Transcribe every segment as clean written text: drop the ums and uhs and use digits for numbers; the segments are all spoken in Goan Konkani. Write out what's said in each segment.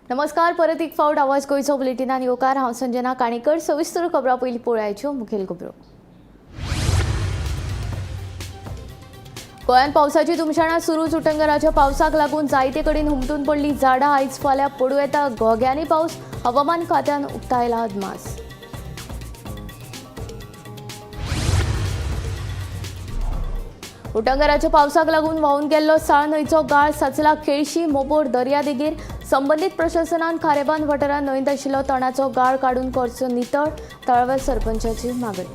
नमस्कार, परत एक फावट आवाज गोंयचो बुलेटिनान येवकार. हांव संजना काणेकर. सविस्तर खबरां पयलीं पळोवयाच्यो मुखेल खबरो. गोंयांत पावसाची धुमशणां सुरूच. उटंगराच्या पावसाक लागून जायते कडेन हुमटून पडली झाडां. आयज फाल्यां पडूं येता घोग्यांनी पावस. हवामान खात्यान उक्तायला अदमास. उटंगराच्या पावसाक लागून व्हांवून गेल्लो साळ न्हंयचो गाळ साचला केळशी मोबोर दर्यादेगेर. संबंदीत प्रशासनान खारेबांद वाठारांत न्हंयत आशिल्लो तणाचो गाळ काडून करचो नितळ, थळाव्या सरपंचाची मागणी.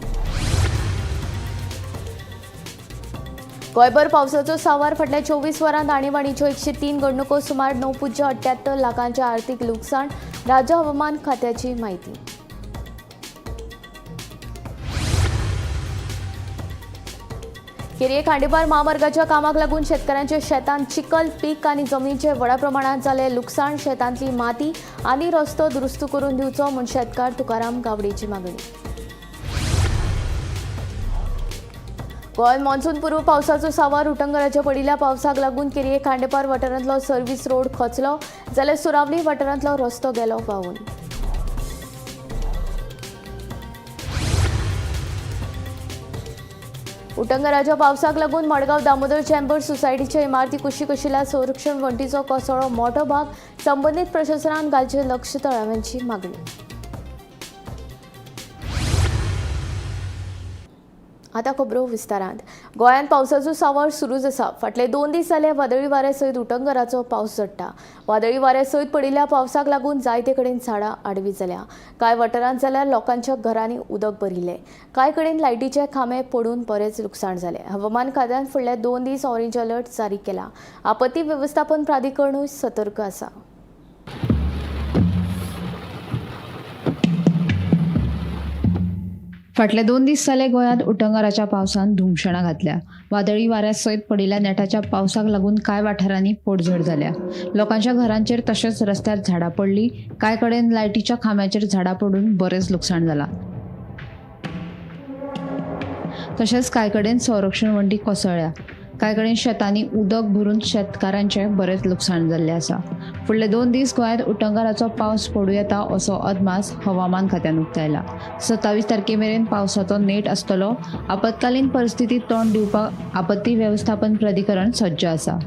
गोंयभर पावसाचो सांवार. फाटल्या 24 वरांत आणीबाणीच्यो 103 घडणुको. सुमार 9.78 लाखांचें आर्थीक लुकसाण. राज्य हवामान खात्याची माहिती. केरये खांडेपार महामार्गाच्या कामाक लागून शेतकऱ्यांच्या शेतांत चिखल पीक आनी जमनीचें व्हडा प्रमाणात जालें लुकसाण. शेतांतली माती आनी रस्तो दुरुस्त करून दिवचो म्हूण शेतकार तुकाराम गावडेची मागणी. गोंयांत मॉन्सून पूर्व पावसाचो सांवार. उटंगराच्या पडिल्ल्या पावसाक लागून केरये खांडेपार वाठारांतलो सर्व्हिस रोड खचलो, जाल्यार सुरावली वाठारांतलो रस्तो गेलो व्हांवून. उटंगराच्या पावसाक लागून मडगांव दामोदर चेंबर सोसायटीच्या इमारती कुशीक आशिल्ल्या संरक्षण वण्टीचो कोसळ्ळो मोटो भाग. संबंदीत प्रशासनान घालचें लक्ष, थळाव्यांची मागणी. आतां खबरो विस्तारांत. गोंयांत पावसाचो सांवार सुरूच आसा. फाटले 2 दीस जाले वादळी वाऱ्या सयत उटंगराचो पावस झडटा. वादळी वाऱ्या सयत पडिल्ल्या पावसाक लागून जायते कडेन झाडां आडवी जाल्या. कांय वाठारांत जाल्यार लोकांच्या घरांनी उदक भरिल्लें. कांय कडेन लायटीचे खांबे पडून बरेंच लुकसाण जालें. हवामान खात्यान फुडले 2 दीस ऑरेंज अलर्ट जारी केला. आपत्ती वेवस्थापन प्राधिकरणूय सतर्क आसा. फाटले 2 दीस जाले गोंयांत उटंगाराच्या पावसान धुमशणां घातल्या. वादळी वाऱ्या सयत पडिल्ल्या नेटाच्या पावसाक लागून कांय वाठारांनी पडझड जाल्या. लोकांच्या घरांचेर तशेंच रस्त्यार झाडां पडली. कांय कडेन लायटीच्या खांब्याचेर झाडां पडून बरेंच लुकसाण जालां. तशेंच कांय कडेन संरक्षण वण्टी कोसळ्ळ्या. कांय कडेन शेतांनी उदक भरून शेतकारांचें बरेंच लुकसाण जाल्लें आसा. फुडले 2 दीस गोंयांत उटंगाराचो पावस पडूं येता असो अदमास हवामान खात्यान उक्तायला. 27 तारखे मेरेन पावसाचो नेट आसतलो. आपत्कालीन परिस्थितीत तोंड दिवपाक आपत्ती वेवस्थापन प्राधिकरण सज्ज आसा.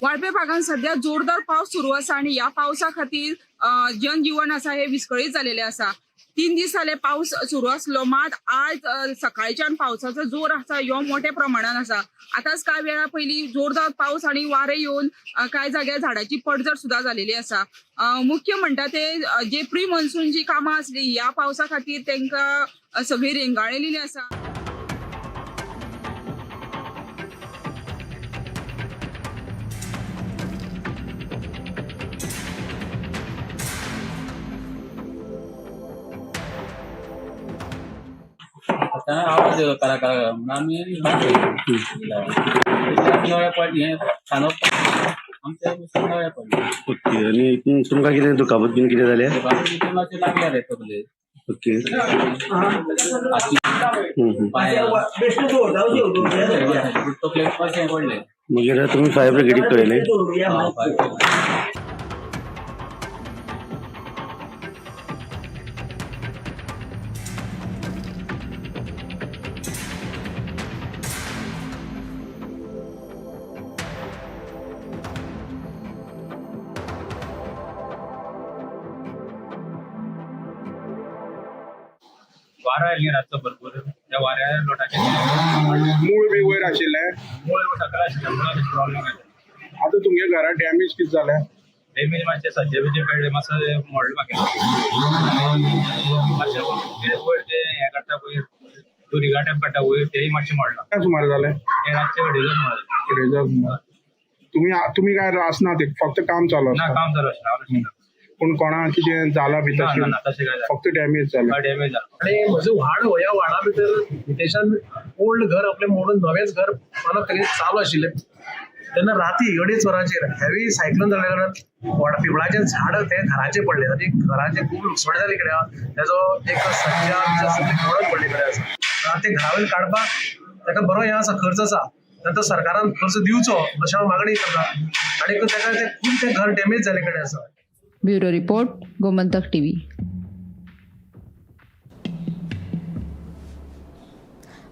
वाळपे भागान सध्या जोरदार पावस सुरू आसा आणि ह्या पावसा खातीर जनजीवन आसा हे विस्कळीत जालेले आसा. 3 दीस जाले पावस सुरू आसलो, मात आज सकाळच्यान पावसाचो जोर आसा ह्यो मोठ्या प्रमाणान आसा. आतांच कांय वेळा पयलीं जोरदार पावस आनी वारें येवन कांय जाग्यार झाडाची पडझड सुद्दां जालेली आसा. मुख्य म्हणटा ते जे प्री मॉन्सून जी कामां आसली ह्या पावसा खातीर तांकां सगळी रेंगाळलेली आसा. आता आवाज येतो करा करा म्हणून आमी नळे पडले, हे खांदो आमच्या नळे पडले. ओके, आणि तुमकां कितें दुखापत बीन कितें जालें? तितून मातशें लागले रे तकलेक, ओके, हाती, पांयाक, तकलेक मातशें पडले. मागीर तुमी फायर ब्रिगेडीक कळयलें? वारो आयली रातचो भरपूर, त्या वाऱ्या लोटाचेर मूळ बी वयर आशिल्लें? मूळ सकयल आशिल्लें, मुळाक प्रॉब्लेम आयलो. आतां तुमगे घरा डॅमेज कितें जालें? डॅमेज मातशें सज्जे बिज्जे पडले, मातसो मोडले म्हाका. मातशें वयर ते हें काडटा पळय, दुरिगा टायप काडटा वयर, तेय मातशें मोडलां. काय सुमार जालें? ते रातचे अडेजांक सुमार. अडेजांक सुमार. तुमी तुमी काय आसना ते, फक्त काम चालू ना, आसता? काम चालू आशिल्लें, हांव नाशिल्लो. पूण कोणा कितें जालां बी ना. तशें? ना ना, तशें काय जालें. फक्त डॅमेज जालें? डॅमेज जालें. आणि म्हजो वाड हो, ह्या वाडा भितर हितेशान ओल्ड घर आपलें मोडून नवेंच घर बांदप तागेलें चालू आशिल्लें. तेन्ना राती 2.5 वरांचेर हेवी सायक्लोन जाल्ल्या कारणान वड पिंपळाचें झाड तें घराचेर पडलें आनी घराचें खूब लुकसाण जाल्ले कडेन आहा. तेजो एक सज्जा बिज्जा सगळें मोडून पडले कडेन आसा. तें घरा वयल्यान काडपाक ताका बरो हें आसा, खर्च आसा. तेन्ना तो सरकारान खर्च दिवचो अशें हांव मागणी करता आनी ताका तें खूब तें घर डॅमेज जाल्ले कडेन आसा. Bureau report, Gomantak TV.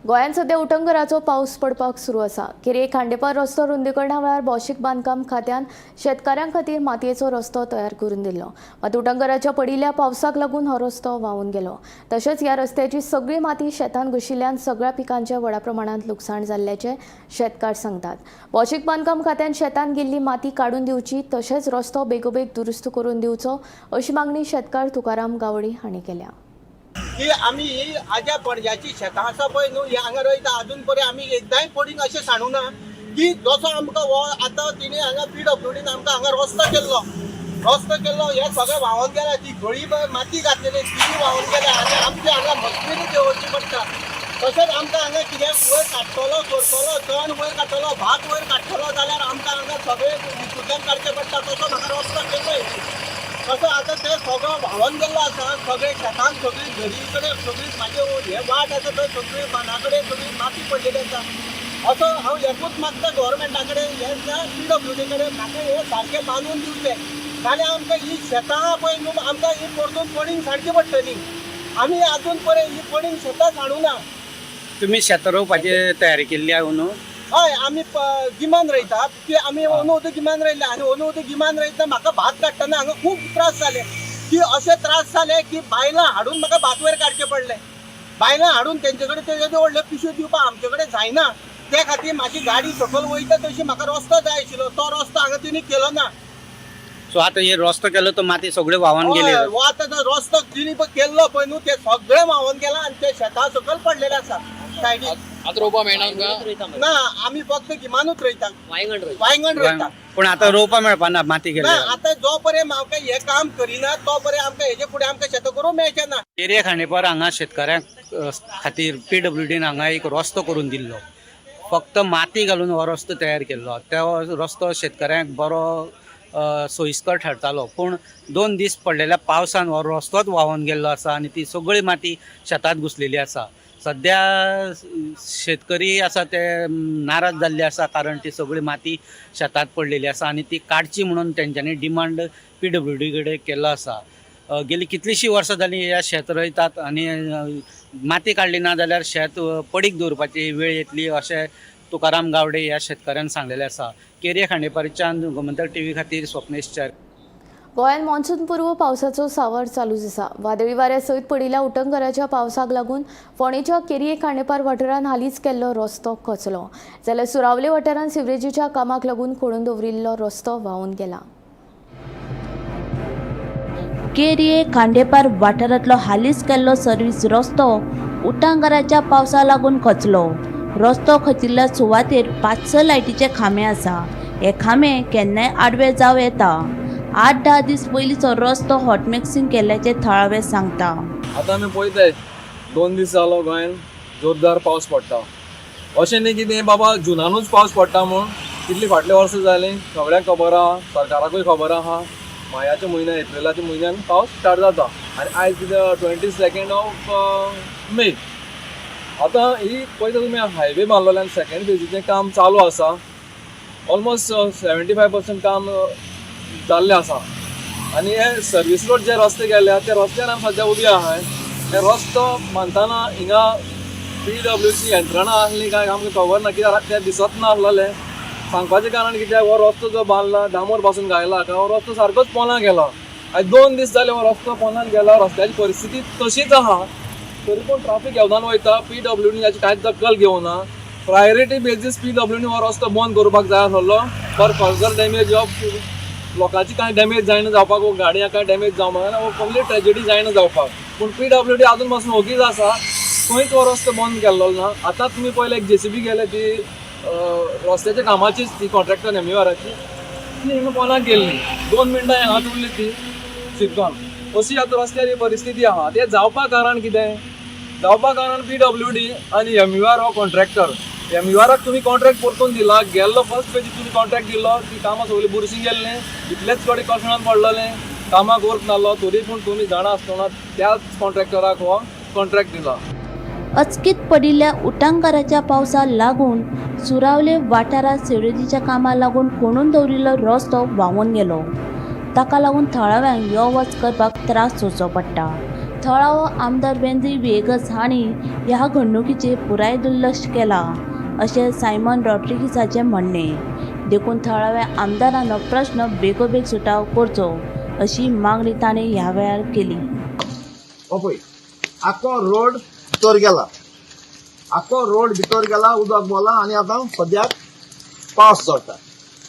गोंयांत सध्या उटंगराचो पावस पडपाक सुरू आसा. केरी खांडेपार रस्तो रुंदीकरणा वेळार भौशीक बांदकाम खात्यान शेतकारां खातीर मातयेचो रस्तो तयार करून दिल्लो. मात उटंगराच्या पडिल्ल्या पावसाक लागून हो रस्तो व्हांवून गेलो. तशेंच ह्या रस्त्याची सगळी माती शेतांत घुशिल्ल्यान सगळ्या पिकांचें व्हडा प्रमाणांत लुकसाण जाल्ल्याचें शेतकार सांगतात. भौशीक बांदकाम खात्यान शेतांत गेल्ली माती काडून दिवची, तशेंच रस्तो बेगोबेग दुरुस्त करून दिवचो अशी मागणी शेतकार तुकाराम गावडी हांणी केल्या. की आमी ही आज्या पणज्याची शेतां आसा पळय न्हू, ही हांगा रोयता. अजून पर्यंत आमी एकदांय पडींग अशें सांडूं ना की जसो आमकां हो आतां तिणें हांगा पीडब्ल्यूडीन आमकां हांगा रस्तो केल्लो, रस्तो केल्लो हे सगळें व्हांवोन गेला. ती घळी माती घातलेली ती व्हांवोन गेल्या आनी आमची हांगा मशनरी देंवोवची पडटा. तशेंच आमकां हांगा कितें वयर काडटलो करतलो, तण वयर काडटलो, भात वयर काडटलो जाल्यार आमकां हांगा सगळें हितूंतल्यान काडचें पडटा. तसो म्हाका रस्तो केल्लो, तसो आतां तें सगळो व्हांवोन गेल्लो आसा. सगळे शेतान सगळी घरी कडेन सगळी म्हाजे हे वाट आसा थंय सगळी बांदा कडेन सगळी माती पडलेली आसा. असो हांव एकूच मागता गव्हर्मेंटा कडेन, हे पीडब्ल्यूडी कडेन, म्हाका हे सारकें बांदून दिवचें, नाल्यार आमकां ही शेतां पळय न्हू, आमकां ही परतून पडींग सारकी पडटली. आमी आजून पर्यंत ही पडींग शेतां सांडूं ना. तुम्ही शेतां रोवपाची तयारी केल्ली आहा न्हू? हय, आमी गिमान रोयता की आमी अंदू गिमान रोयले आनी अंदू गिमान रोयतना म्हाका भात काडटना हांगा खूब त्रास जाले. की अशे त्रास जाले की बायलां हाडून म्हाका भात वयर काडचे पडले. बायलां हाडून तेंचे कडेन ते येद्यो व्हडल्यो पिशव्यो दिवपाक आमचे कडेन जायना. ते खातीर म्हाजी गाडी सकयल वयता तशी म्हाका रस्तो जाय आशिल्लो, तो रस्तो हांगा तिणी केलो ना. सो आतां हे रस्तो केलो तो माती सगळी व्हांवन गेली. हय, हो आतां जो रस्तो तिणी पळय केल्लो पळय न्हू, ते सगळें व्हांवन गेला आनी ते शेतां सकयल पडलेले आसा सायडीक. आतां रोवपा मेळना तुमकां? ना, आमी फक्त गिमानूच रोयता, वायंगण रोयता. पूण आतां रोवपा मेळपा ना माती ना, गेली. आतां जो पर्यंत आमकां हें काम करिना तो पर्यंत आमकां हेजे फुडें आमकां शेतां करूंक मेळचें ना. केरी खांडेपार हांगा शेतकाऱ्यांक खातीर पीडब्ल्यूडीन हांगा एक रस्तो करून दिल्लो. फक्त माती घालून हो रस्तो तयार केल्लो. तो रस्तो शेतकाऱ्यांक बरो सोयिस्कर ठरतालो, पूण 2 दीस पडलेल्या पावसान हो रस्तोच व्हांवन गेल्लो आसा आनी ती सगळी माती शेतांत घुसलेली आसा. सद्या शेतकरी आसा ते नाराज जाल्ले आसा, कारण ती सगळी माती शेतांत पडलेली आसा आनी ती काडची म्हणून तेंच्यांनी डिमांड पीडब्ल्यूडी कडेन केल्लो आसा. गेली कितलींशीं वर्सां जालीं ह्या शेत रोयतात आनी माती काडली ना जाल्यार शेत पडीक दवरपाची वेळ येतली अशें तुकाराम गावडे ह्या शेतकाऱ्यान सांगलेलें आसा. केरी खांडेपारच्यान गोमंतक टीव्ही खातीर स्वप्नेश च्यारी. गोंयांत मॉन्सून पूर्व पावसाचो सांवार चालूच आसा. वादळी वाऱ्या सयत पडिल्ल्या उटंगराच्या पावसाक लागून फोंडेच्या केरी खांडेपार वाठारांत हालींच केल्लो रस्तो खचलो, जाल्यार सुरावले वाठारांत सिवरेजीच्या कामाक लागून खोडून दवरिल्लो रस्तो व्हांवून गेला. केरये खांडेपार वाठारांतलो हालींच केल्लो सर्वीस रस्तो उटांगाराच्या पावसा लागून खचलो. रस्तो खचिल्ल्या सुवातेर 5-6 लायटीचे खांबे आसा. हे खांबे केन्नाय आडवे जावं येता. 8-10 दीस पयलींचो रस्तो हॉटमिक्सिंग केल्ल्याचें थळावे सांगता. आतां आमी पळयताय 2 दीस जालो गोंयान जोरदार पावस पडटा. अशें न्ही की तें बाबा जुनानूच पावस पडटा म्हूण, कितलीं फाटल्या वर्सां जालीं सगळ्यांक खबर आहा, सरकाराकूय खबर आहा. मायाच्या म्हयन्यान, एप्रिलाच्या म्हयन्यान पावस स्टार्ट जाता आनी आयज कितें 22 मे. आतां ही पळयता तुमी हायवे बांदलेलो आनी सेकेंड फेजीचें काम चालू आसा. ऑलमोस्ट 75% काम जाल्लें आसा आनी हे सर्वीस रोड जे रस्ते गेल्या त्या रस्त्यार आमी सद्या उबी आहाय. हे रस्तो बांदतना हिंगा पीडब्ल्यूची यंत्रणा आसली काय आमकां खबर ना, कित्याक ते दिसत ना आसलेले. सांगपाचें कारण कित्याक हो रस्तो जो बांदला डांबर पासून घायला हो रस्तो सारकोच पोंदा गेला. आयज 2 दीस जाले हो रस्तो पोंदान गेला. रस्त्याची परिस्थिती तशीच आहा. तरी पूण ट्राफीक येवदान वयता. पीडब्ल्यूडी हाची कांयच दखल घेवना. प्रायोरिटी बेजीस पीडब्ल्यूडी हो रस्तो बंद करपाक जाय आसलो फॉर फर्दर डॅमेज ऑफ लोकांची कांय डॅमेज जायना जावपाक वो गाडयांक कांय डॅमेज जावपाक ना वो कंप्लीट ट्रेजेडी जायना जावपाक. पूण पीडब्ल्यूडी अजून पासून ओगीच आसा, खंयच हो रस्तो बंद केल्लो ना. आतां तुमी पळयलें, एक जेसीबी गेले ती रस्त्याच्या कामाचीच, ती कॉन्ट्रॅक्टर एमयूआराची, ती हिंगा पोनाक गेल्ली, 2 मिनटां हांगाच उरली ती शिरकोन. अशी आतां रस्त्यार ही परिस्थिती आहा. तें जावपा कारण कितें? जावपा कारण पीडब्ल्यूडी आनी एमयूआर हो कॉन्ट्रॅक्टर. एमयूआराक तुमी कॉन्ट्रॅक्ट परतून दिला. गेल्लो फर्स्ट पेजी तुमी कॉन्ट्रॅक्ट दिल्लो, ती कामां सगळीं बुरशीं गेल्लीं, इतलेच कडेन कसणान पडलेलें, कामाक वर्क नासलो, तरी पूण तुमी जाणा आसतना त्याच कॉन्ट्रॅक्टराक हो कॉन्ट्रॅक्ट दिला. अचकीत पडिल्ल्या उटांगाराच्या पावसाक लागून सुरावले वाठारांत सिवरेजीच्या कामाक लागून खणून दवरिल्लो रस्तो व्हांवून गेलो. ताका लागून थळाव्यांक यो वच करपाक त्रास सोंसचो पडटा. थळावो आमदार वेंझी व्हिएगस हांणी ह्या घडणुकीचेर पुराय दुर्लक्ष केलां अशें सायमन रॉड्रिगीसाचें म्हणणें. देखून थळाव्या आमदारान हो प्रस्न बेगोबेग सुटावो करचो अशी मागणी ताणें ह्या वेळार केली. हो पळय, आख्खो रोड भितर गेला, आख्खो रोड भितर गेला, उदक बोला आनी आतां सद्याक पावस चडटा.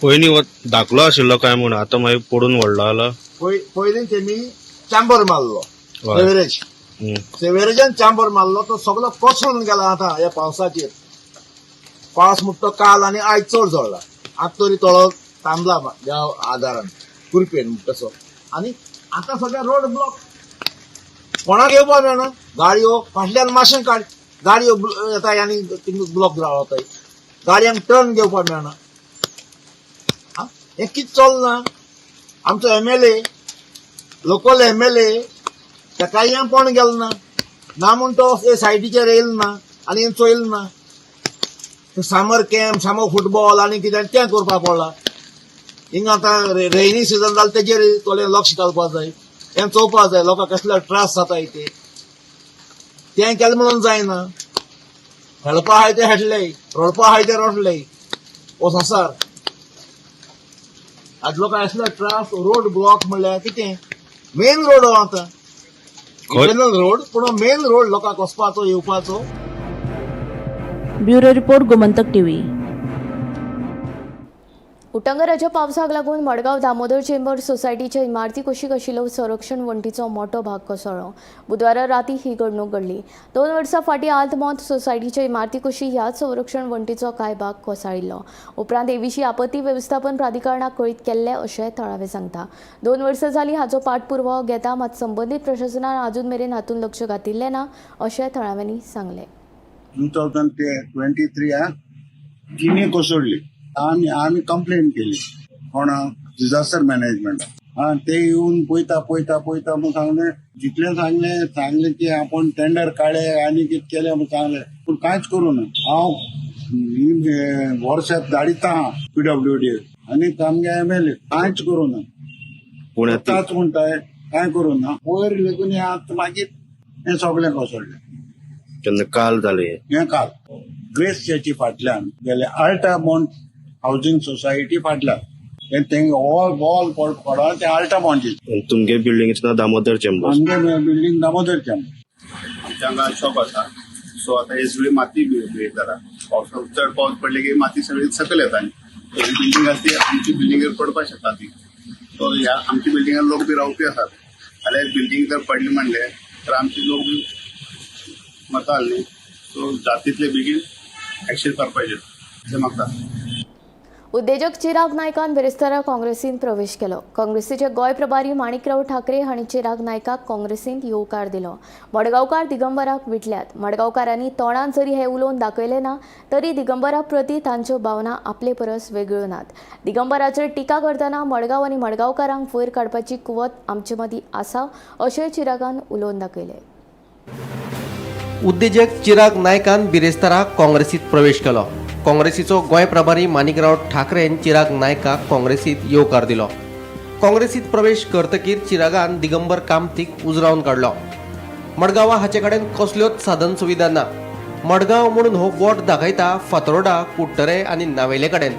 पयलीं हो धाकलो आशिल्लो काय म्हूण, आतां मागीर पडून व्हडलो जाला. पयलीं तेमी चांबर मारलो सेवेरेज. सेवेरेजान चांबर मारलो तो सगलो कोसळून गेला. आतां ह्या पावसाचेर, पावस म्हणटा तो काल आनी आयज चड झडला, आतां तरी थोडो थांबला ह्या आदारान, कृपेन तसो. आनी आतां सगळे रोड ब्लॉक, कोणाक येवपा मेळना. गाडयो फाटल्यान मातशें काड, गाडयो येता आनी ब्लॉक रावताय, गाडयांक टर्न घेवपाक मेळना. आं, हें कितें चलना? आमचो एमएलए, लोकल एमएलए, ताकाय हें कोण गेलो ना ना म्हूण तो हे सायडीचेर येयलो ना आनी हें चोयलें ना. समर कॅम्प, समर फुटबॉल आनी कितें तें करपाक पडला हिंगा. आतां रेनी सिजन जालें, तेजेर थोडें लक्ष घालपाक जाय, हें चोवपाक जाय लोकांक कसले त्रास जाता ते. तें केलें म्हणून जायना. खेळपा आहाय ते खेळले, रडपा आहाय ते रडले, हो संवसार. आज लोकांक असले त्रास. रोड ब्लॉक म्हणल्यार कितें? मेन रोड हो आतां, इंटरनल रोड, पूण मेन रोड लोकांक वचपाचो येवपाचो. Bureau report, Gomantak TV. उटंगराच्या पावसाक लागून मडगांव दामोदर चेंबर सोसायटीच्या इमारती कुशीक आशिल्लो संरक्षण वण्टीचो मोटो भाग कोसळ्ळो. बुधवारा राती ही घडणूक घडली. 2 वर्सां फाटीं आल्तमोंत सोसायटीच्या इमारती कुशी ह्याच संरक्षण वण्टीचो कांय भाग कोसळिल्लो. उपरांत हे विशीं आपत्ती वेवस्थापन प्राधिकरणाक कळीत केल्लें अशें थळावे सांगता. 2 वर्सां जालीं हाचो पाठपुरवो घेता, मात संबंदीत प्रशासनान अजून मेरेन हातूंत लक्ष घातिल्लें ना अशें थळाव्यांनी सांगलें. 2023 तिने कोसळली. आमी आमी कंप्लेन केली कोणा? Disaster management. हा, ते येऊन पळयता पळयता पळयता म्हूण सांगलें, जितलें सांगलें सांगलें की आपूण टेंडर काडले आनी कितें केलें म्हूण सांगलें, पूण कांयच करूं ना. हांव वर्साक धाडिता पीडब्ल्यूडी आनी आमगे एमएलए, कांयच करूं ना. पूण आतांच म्हणटाय, कांय करूं ना. वयर लेगून हें आतां मागीर हें सगळें कोसळ्ळें. केन्ना? काल जालें हें? हें काल ग्रेस चर्ची फाटल्यान गेले, आल्टा मॉन्ट हावसिंग सोसायटी फाटल्यान हे तेंगे ऑल बॉल पडला ते आल्टा मॉन्टी. आनी तुमगे बिल्डिंगेचें नांव दामोदर चेंबर्स? आमगे बिल्डिंग दामोदर चेंबर. आमच्या हांगा शॉप आसा. सो आतां हे सगळी माती भेट जाला. पावसा चड पावस पडले की माती सगळी सकयल येता आनी बिल्डींग आसा ती आमची बिल्डिंगेर पडपाक शकता ती. सो ह्या आमच्या बिल्डिंगार लोक बी रावपी आसात, जाल्यार बिल्डींग जर पडली म्हणले तर आमचे लोक बी मरता न्ही. सो जाता तितले बेगीन एक्शन करपाचें अशें मागता. उद्देजक चिराग नायकान बिरेस्तारा काँग्रेसीन प्रवेश केलो. काँग्रेसीचे गोंय प्रभारी माणिकराव ठाकरे हांणी चिराग नायकाक काँग्रेसींत येवकार दिलो. मडगांवकार दिगंबराक विटल्यात. मडगांवकारांनी तोंडान जरी हे उलोवन दाखयलें ना तरी दिगंबरा प्रती तांच्यो भावना आपले परस वेगळ्यो नात. दिगंबराचेर टिका करतना मडगांव आनी मडगांवकारांक वयर काडपाची कुवत आमचे मदीं आसा अशें चिरागान उलोवन दाखयलें. उद्देजक चिराग नायकान बिरेस्तारा काँग्रेसीत प्रवेश केलो. काँग्रेसीचो गोंय प्रभारी माणिकराव ठाकरेन चिराग नायकाक काँग्रेसीत येवकार दिलो. काँग्रेसीत प्रवेश करतकीर चिरागान दिगंबर कामतीक उजरावन काडलो. मडगांवा हाचे कडेन कसल्योच साधन सुविधा ना. मडगांव म्हणून हो बोट दाखयता फातोर्डा, कुडटरे आनी नावेले कडेन.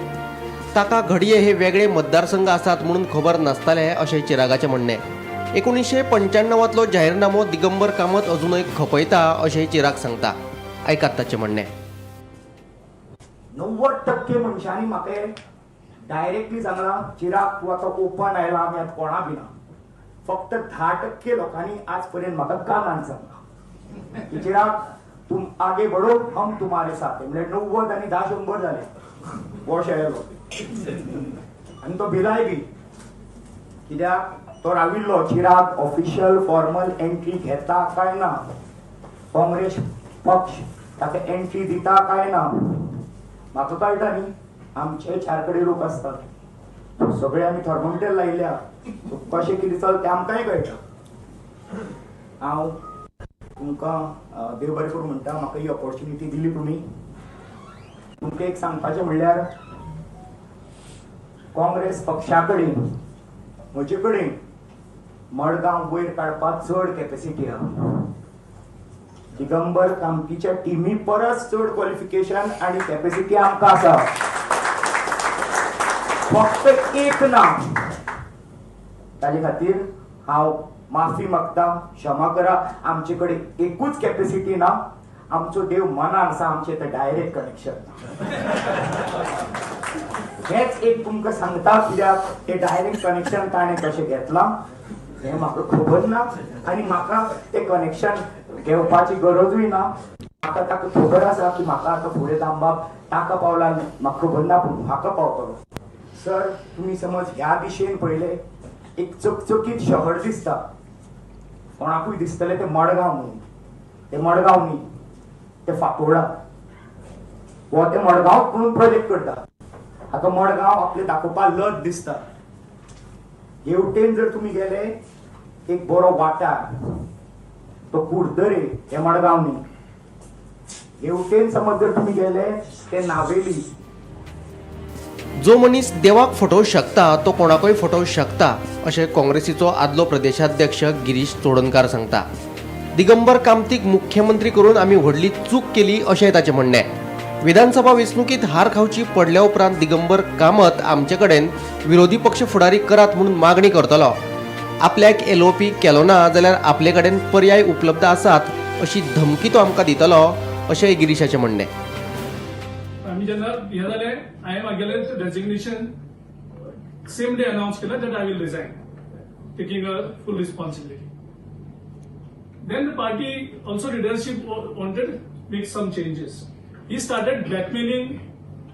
ताका घडये हे वेगळे मतदारसंघ आसात म्हणून खबर नासताले अशें चिरागाचें म्हणणें. 1995तलो जाहीरनामो दिगंबर कामत अजूनय खपयता अशें चिराग सांगता. आयकात ताचें म्हणणें. 90% मनशांनी म्हाका डायरेक्टली सांगलां, चिराग तूं आतां ओपन आयला, आमी आतां कोणा भिना. फक्त 10% लोकांनी आज पर्यंत म्हाका कानान सांगलां की चिराग तुम आगे बढ़ो, हम तुम्हारे साथ. म्हणजे 90 आनी 10 100 जाले. वॉश आयलो आनी तो भिलाय बी, कित्याक तो राविल्लो चिराग ऑफिशियल फॉर्मल एंट्री घेता काय ना, काँग्रेस पक्ष ताका एंट्री दिता काय ना. म्हाका कळटा न्ही, आमचे 4 कडेन लोक आसतात, सगळे आमी थर्मोमिटर लायल्या, कशें कितें चलता तें आमकांय कळटा. हांव तुमकां देव बरें करूं म्हणटा, म्हाका ही ऑपॉर्च्युनिटी दिली तुमी. तुमकां एक सांगपाचें म्हणल्यार काँग्रेस पक्षा कडेन, म्हजे कडेन मडगांव वयर काडपाक चड कॅपेसिटी आहा. दिगंबर कामतीच्या टिमी परस चड क्वॉलिफिकेशन आनी कॅपेसिटी आमकां आसा. फक्त एक ना, ताजे खातीर हांव माफी मागता, क्षमा करा. आमचे कडेन एकूच कॅपेसिटी ना, आमचो देव मनान आसा, आमचें तें डायरेक्ट कनेक्शन ना. हेच एक तुमकां सांगता, कित्याक तें डायरेक्ट कनेक्शन ताणें कशें घेतलां हें म्हाका खबर ना आनी म्हाका तें कनेक्शन घेवपाची गरजूय ना. म्हाका ताका खबर आसा की म्हाका आतां फुडें दामबाब ताका पावला म्हाका खबर ना, पूण म्हाका पावतलो. सर तुमी समज ह्या दिशेन पळयलें, एक चकचकीत शहर दिसता, कोणाकूय दिसतलें तें मडगांव म्हणून. तें मडगांव न्ही, तें फातोर्डा. हो तें मडगांव म्हणून प्रोजेक्ट करता. आतां मडगांव आपलें दाखोवपाक लज दिसता. हेवटेन जर तुमी गेले, एक बरो वाठार, तो कुडदरे, हें मडगांव न्ही. हेवटेन समज जर तुमी गेले, ते नावेली. जो मनीस देवाक फटोवंक शकता तो कोणाकूय फटोवंक शकता अशें काँग्रेसीचो आदलो प्रदेशाध्यक्ष गिरीश चोडणकार सांगता. दिगंबर कामतीक मुख्यमंत्री करून आमी व्हडली चूक केली अशें ताचें म्हणणें. विधानसभा वेंचणुकीत हार खावची पडल्या उपरांत दिगंबर कामत आमचे कडेन विरोधी पक्ष फुडारी करात म्हणून मागणी करतलो. आपल्याक एलओपी केलो ना जाल्यार आपले कडेन पर्याय उपलब्ध आसात अशी धमकी तो आमकां दितलो अशें गिरीशाचें म्हणणें. आमी जेन्ना हें जालें, हांवें म्हागेलें रेजिग्नेशन सेम डे अनावन्स केलें that I will resign, taking a full responsibility. Then the party also leadership wanted make some changes. He started blackmailing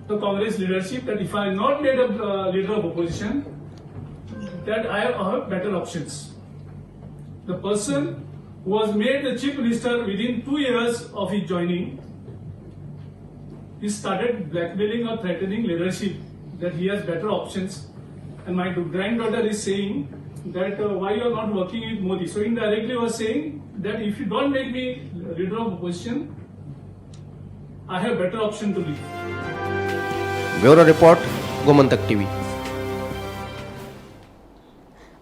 the Congress leadership that if I am not made a leader of opposition, that I have better options. The person who was made the chief minister within 2 years of his joining, he started blackmailing or threatening leadership that he has better options. And my granddaughter is saying that why you are not working with Modi. So indirectly was saying that if you don't make me leader of opposition, I have better option to leave. Bureau report, Gomantak TV.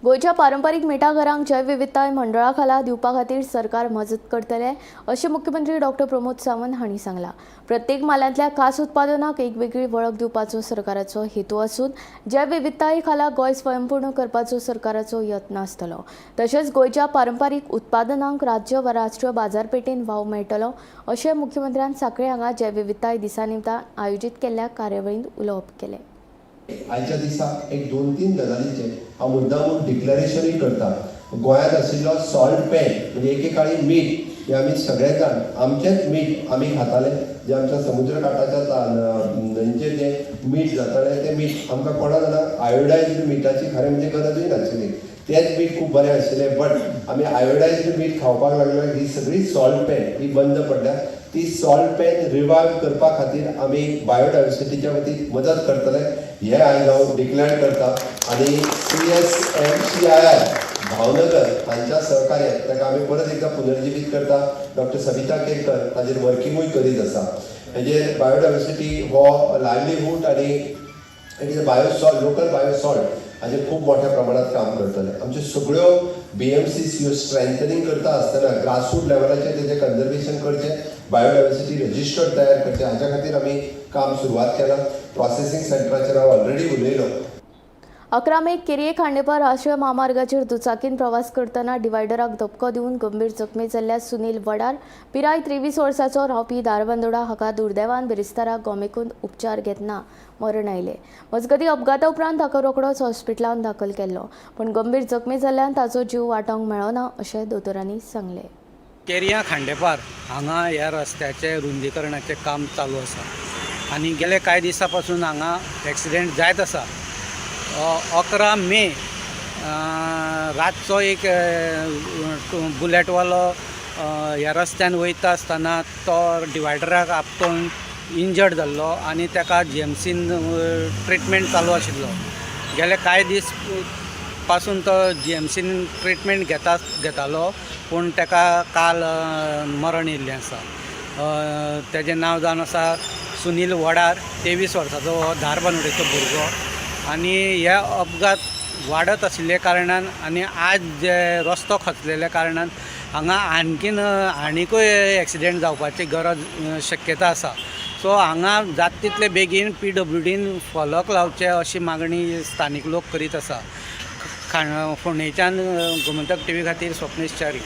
गोंयच्या पारंपारीक मिठागरांक जैवविविधताय मंडळा खाला दिवपा खातीर सरकार मजत करतले अशें मुख्यमंत्री डॉक्टर प्रमोद सावंत हांणी सांगलां. प्रत्येक म्हालांतल्या खास उत्पादनाक एक वेगळी वळख दिवपाचो सरकाराचो हेतू आसून जैवविविधताये खाला गोंय स्वयंपूर्ण करपाचो सरकाराचो यत्न आसतलो. तशेंच गोंयच्या पारंपारीक उत्पादनांक राज्य वा राष्ट्रीय बाजारपेठेन वाव मेळटलो अशें मुख्यमंत्र्यान सांखळे हांगा जैवविविधताय दिसा निमतान आयोजीत केल्ल्या कार्यावळींत उलोवप केलें. आयच्या दिसा एक 2-3 गजालींचेर हांव मुद्दामून डिक्लरेशनूय करता. गोंयांत आशिल्लो सॉल्ट पॅन म्हणजे एकेकाळी मीठ हें आमी सगळे जाण आमचेंच मीठ आमी खाताले, जें आमच्या समुद्र काठाच्या न्हंयचेर जें मीठ जातालें तें मीठ आमकां कोणा जाणां आयोडायज्ड मिठाची खरें म्हणजे गरजूय नाशिल्ली, तेंच मीठ खूब बरें आशिल्लें. बट आमी आयोडायज्ड मीठ खावपाक लागले, ही सगळी सॉल्ट पॅन ही बंद पडल्या. ती सॉल्ट पॅन रिवायव करपा खातीर आमी बायोडायवर्सिटीच्या वतीन मदत करतले हें आयज हांव डिक्लेअर करता. आनी CSMCII Bhavnagar हांच्या सहकार्यान ताका आमी परत एकदां पुनर्जिवीत करता. डॉक्टर सविता केरकर ताजेर वर्किंगूय करीत आसा. हेजेर बायोडायवर्सिटी हो लायवलीहूड आनी it is a bio salt, local bio salt हाजेर खूब मोठ्या प्रमाणात काम करतले. आमच्यो सगळ्यो BMCs ह्यो स्ट्रेंथनींग करता आसतना ग्रासरूट लेवलाचेर तेजें कन्जर्वेशन करचें, बायोडायवर्सिटी रजिस्टर तयार करचें, हाच्या खातीर आमी काम सुरवात केलां. प्रोसेसींग सेंटराचेर हांव ऑलरेडी उलयलो. 11 मे केरये खांडेपार राष्ट्रीय म्हामार्गाचेर दुचाकीन प्रवास करतना डिवायडराक धपको दिवन गंभीर जखमी जाल्ल्या सुनील वडार पिराय 23 वर्साचो रावपी धारबांदोडा हाका दुर्दैवान बिरेस्तारा गोमेकूंत उपचार घेतना मरण आयलें. मजगतीं अपघाता उपरांत ताका रोखडोच हॉस्पिटलांत दाखल केल्लो, पूण गंभीर जखमी जाल्ल्यान ताचो जीव वाटावंक मेळ्ळो ना अशें दोतोरांनी सांगलें. केरया खांडेपार हांगा ह्या रस्त्याचें रुंदीकरणाचें काम चालू आसा आनी गेले कांय दिसां पासून हांगा एक्सिडेंट जायत आसा. 11 मे रातचो एक बुलेटवालो ह्या रस्त्यान वयता आसतना तो डिवायडराक आपटून इंजर्ड जाल्लो आनी ताका जीएमसीन ट्रिटमेंट चालू आशिल्लो. गेले कांय दीस पासून तो जीएमसीन ट्रिटमेंट घेतालो, पूण ताका काल मरण येयल्लें आसा. ताजें नांव जावन आसा सुनील वडार, 23 वर्साचो हो धारबांदोडेचो भुरगो. आनी हे अपघात वाडत आशिल्ल्या कारणान आनी आज जे रस्तो खचलेल्या कारणान हांगा आणकीन आनिकूय एक्सिडेंट जावपाची गरज शक्यता आसा. सो हांगा जाता तितले बेगीन पीडब्ल्यूडीन फलक लावचे अशी मागणी स्थानीक लोक करीत आसा. फोंडेच्यान गोमंतक टीव्ही खातीर स्वप्नेश च्यारी.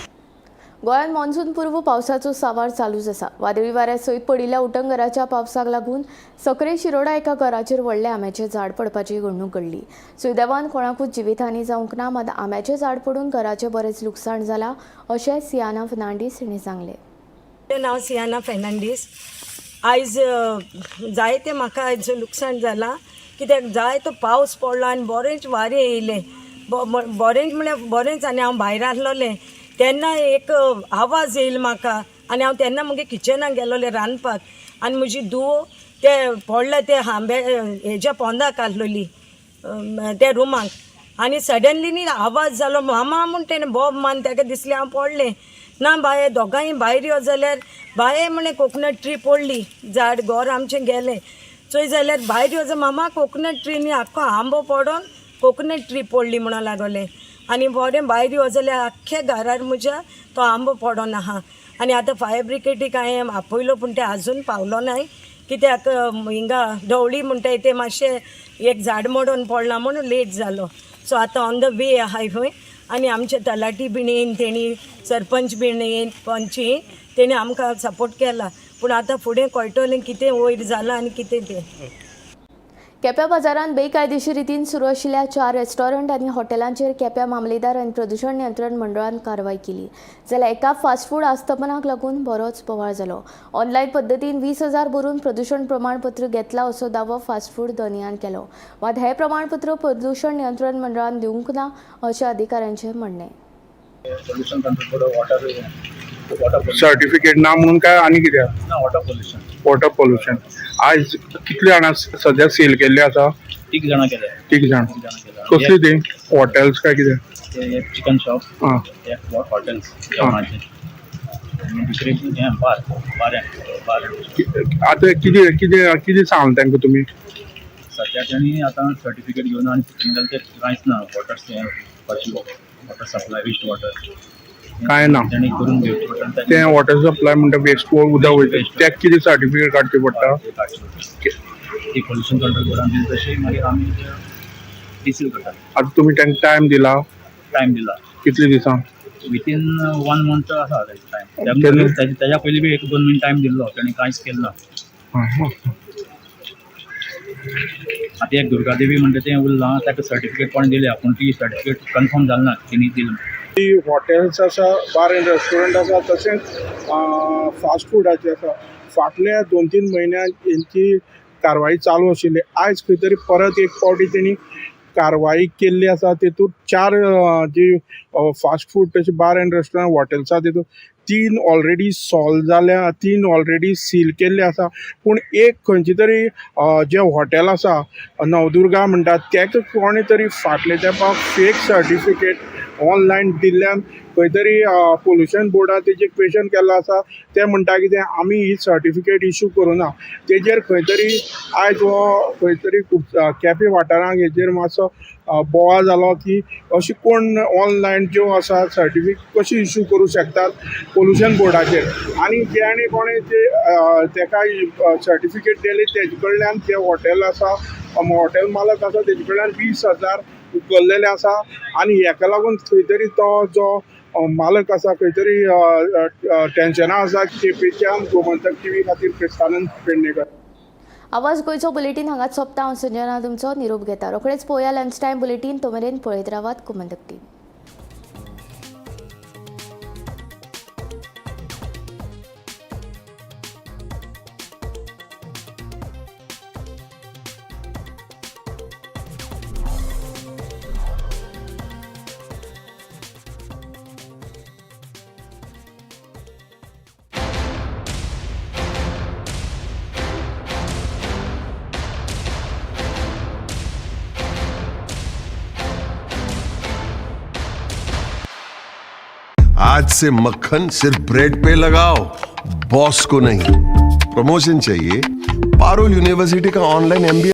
गोंयांत मॉन्सून पूर्व पावसाचो सांवार चालूच आसा. वादळी वाऱ्या सयत पडिल्ल्या उटंगराच्या पावसाक लागून सकरे शिरोडा एका घराचेर व्हडलें आंब्याचें झाड पडपाची घडणूक घडली. सुदैवान कोणाकूच जिवितहानी जावंक ना, मात आंब्याचें झाड पडून घराचें बरेंच लुकसाण जालां अशें सियाना फर्नांडीस हिणें सांगलें. म्हजें नांव सियाना फर्नांडीस. आयज जायतें म्हाका आयज लुकसाण जालां, कित्याक जायतो पावस पडलो आनी बरेंच वारें येयलें. बरेंच म्हळ्यार बरेंच. आनी हांव भायर आसलोलें तेन्ना एक आवाज येयलो म्हाका आनी हांव तेन्ना मुगे किचनाक गेलोलें रांदपाक आनी म्हजी धूव ते पडले ते आंबे हेज्या पोंदाक आसलोली त्या रुमाक आनी सडनली न्ही आवाज जालो मामा म्हूण तेणें बोब मान ताका दिसलें हांव पडलें ना. बाये दोगांय भायर यो जाल्यार बाये म्हणे कोकोनट ट्री पडली, झाड घर आमचें गेलें. चोय जाल्यार भायर यो जाल्यार मामा कोकोनट ट्री न्ही आख्खो आंबो पडोन कोकोनट ट्री पडली म्हणून लागोलें. आनी बरें भायर यो जाल्यार आख्ख्या घरार म्हज्या तो आंबो पडोन आहा. आनी आतां फायर ब्रिगेडीक हांवें आपयलो पूण ते आजून पावलो नाय, कित्याक हिंगा ढवळी म्हणटाय ते मातशें एक झाड मोडून पडलां म्हणून लेट जालो. सो आतां ऑन the वे आहाय खंय. आनी आमचे तलाठी बीन येयन, तेणी सरपंच बीन येयन, पंच येयन, तेणी आमकां सपोर्ट केला. पूण आतां फुडें कळटलें कितें वयर जालां आनी कितें तें. केप्यां बाजारांत बेकायदेशीर रितीन सुरू आशिल्ल्या 4 रेस्टॉरंट आनी हॉटेलांचेर केप्यां मामलेदार आनी प्रदूशण नियंत्रण मंडळान कारवाय केली. जाल्यार एका फास्ट फूड आस्थापनाक लागून बरोच बोवाळ जालो. ऑनलायन पद्दतीन 20,000 भरून प्रदूशण प्रमाणपत्र घेतला असो दावो फास्ट फूड धनयान केलो. मात हें प्रमाणपत्र प्रदूशण नियंत्रण मंडळान दिवंक ना अशें अधिकाऱ्यांचें म्हणणें. Pollution control board water certificate ना म्हणून काय आनी कितें? ना, वॉटर पोल्युशन. Water pollution. आयज कितले जाणां सद्या सील केल्ले आसा? 3 जाणां केले. 3 जाण. कसली ती हॉटेल्स काय कितें? ते एक चिकन शॉप, एक हॉटेल्स जेवणाचे आनी दुसरे हें बार बार बार. आतां कितें कितें कितें सांगलें तांकां तुमी? सद्या तेणी आतां सर्टिफिकेट घेवन आनी तेंचे कांयच ना. Water water supply waste water काय ना तेणी करून घेवचें पडटा. तें वॉटर सप्लाय म्हणटा वेस्ट उदक वयता तेका कितें सर्टिफिकेट काडचें पडटा? ती पोल्युशन कंट्रोल बोर्डान दिली तशी मागीर आमी डिसील करता. आतां तुमी तांकां टायम दिला? टायम दिला. कितले दिसां? वितीन 1 मंथ आसा टायम. तेज्या पयलीं बी 1-2 म्हयने टायम दिल्लो, तेणी कांयच केलें ना. आतां एक दुर्गादेवी म्हणटा तें उरलां, ताका सर्टिफिकेट कोणें दिल्या पूण ती सर्टिफिकेट कन्फर्म जाली ना तेणी दिली. ती हॉटेल्स आसा, बार एंड रेस्टॉरंट आसा, तशेंच फास्ट फुडाचे आसा. फाटल्या 2-3 म्हयन्यांत हेंची कारवाई चालू आशिल्ली. आयज खंय तरी परत एक फावटी तेणी कारवाई केल्ली आसा. तेतूंत 4 जी फास्ट फूड तशें बार एंड रेस्टॉरंट हॉटेल्स आसा तेतूंत 3 ऑलरेडी सॉल्व जाल्या, 3 ऑलरेडी सील केल्ले आसा. पूण एक खंयची तरी जें हॉटेल आसा नवदुर्गा म्हणटात तेका कोणें तरी फाटले तेंपाक फेक सर्टिफिकेट ऑनलायन दिल्ल्यान खंय तरी पोल्युशन बोर्डान तेजेर क्वेशन केल्लो आसा. ते म्हणटा कितें आमी ही सर्टिफिकेट इशू करूं ना. तेजेर खंय तरी आयज हो खंय तरी केपें वाठारांत हेजेर मातसो बोवाळ जालो की अशी कोण ऑनलायन ज्यो आसा सर्टिफिकेट कशी इशू करूं शकतात पोल्युशन बोर्डाचेर. आनी जे कोणें ते तेका सर्टिफिकेट दिली तेजे कडल्यान जे हॉटेल आसा हॉटेल मालक आसा तेजे कडल्यान 20,000 उखल्लेलें आसा आनी हेका लागून खंय तरी तो जो मालक आसा खंय तरी टेन्शना आसा. केपेंच्यान गोमंतक टीव्ही खातीर क्रिस्तानंद पेडणेकर. आवाज गोंयचो बुलेटीन हांगाच सोंपता. हांव संजना तुमचो निरोप घेता. रोखडेच पळोवया लंच टायम बुलेटीन. तो मेरेन पळयत रावात गोमंतक टीव्ही. आज से मक्खन सिर्फ ब्रेड पे लगाओ, बॉस को नहीं. प्रमोशन चाहिए? पारुल यूनिवर्सिटी का ऑनलाइन एमबीए.